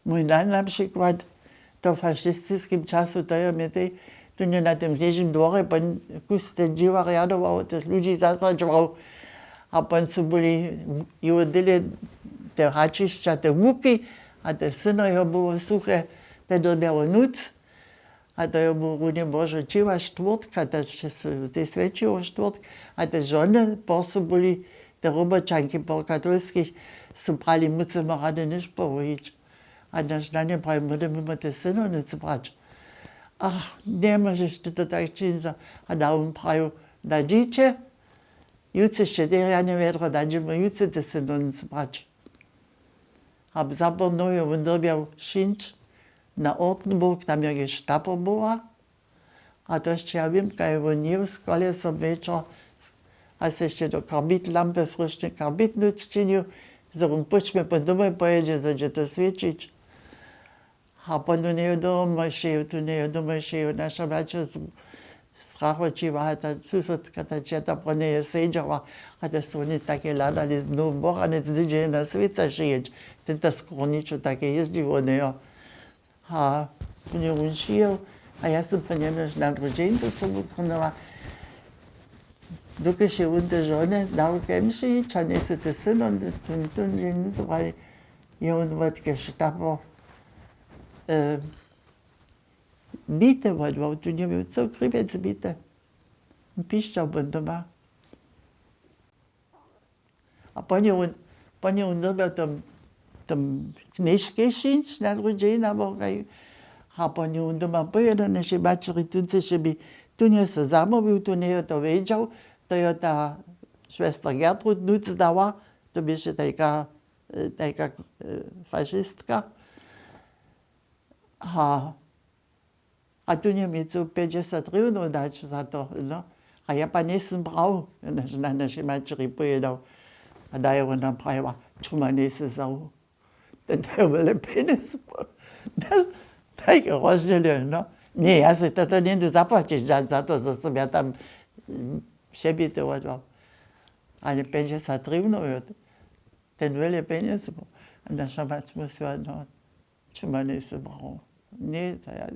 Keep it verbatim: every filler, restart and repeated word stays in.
Mój nan na přikład to w fašistiskim času, to je mje tej tu na tym knježim dworje pon kus ten dźiwa rjadował, tych ludźi zasadźował. A pon su byli jeho dyle te hačišća, te łuki, a te syno jeho było suche, te dyrbjało nuc. A to je był runje Božo ćiwa štwórtka, to će su tej swjećiło štwórtk, a te žony posu byli, te roboćanki po katolskich, su prali, mucymy rady něš poruhić. A naš nanje praji, móhdymy mu te syno nutř brać. Ach, njemóžeš ty to tak čińca. A da wón prajił, da dźiće, jutře sće derjane wjedro, da dźemy jutře te syno nutř brać. A zaporno je wón dyrbjał šińć na Ortenburg, tam je gestapo była. A to sće ja wěm, kaj wón jěł z kolesom wječor, a se sće do karbitlampy fryšny karbit nutř činił, zo wón póčmje pon domoj pojědźe, zo dźe to swěćić. A pon tu njejo domoj šeju, tu njejo domoj šeju, naša maćer strachoćiła, a ta susodka, ta ćeta po njeje sedźała, a te su woni take hladali z nowu boranec, hdźe je na swěca šejeć. Ten ta skoro ničo take jězdźił, njejo. A tu njeje wón šijał, a ja sym po njem na druhi dźeń tu sobu krunała. Dokelž je wón te žony dał kemši, ča njejsu te syno, tón, tón dźeń zabrali, je wón wot gestapo, e, bite wotwał, tu njeměł cył Kripec bite. Pišćał bón doma. A pon je wón, pon je wón dyrbjał tom, tom knježkej šińć na druhi dźeń, abo kaj. A pon je wón doma pojědał našej maćeri, tón sće bi, tón je so zamołwił, tón je to wědźał, to je ta šwester Gertrud nutř dała, to běše tajka, e, tajka, e, fašistka. A, a tu njeměł pjećdźesat hrywnjow dać za to, no. A ja pa njejsym brał, na, na našej maćeri pojědał. A da je wona prajiła, čuma njejsy wzał. Ten daje wjele pjenjez. Tajke rozdźěle, no. Ně, ja se to, to njejdu zapłaćić za, za to, zo sym ja tam, mm, přebity wotwał. Ale pjećdźesat hrywnjow, jo, ten wjele pjenjez. A naša mac mysliła, no, čuma njejsy brał. Ně, to ja,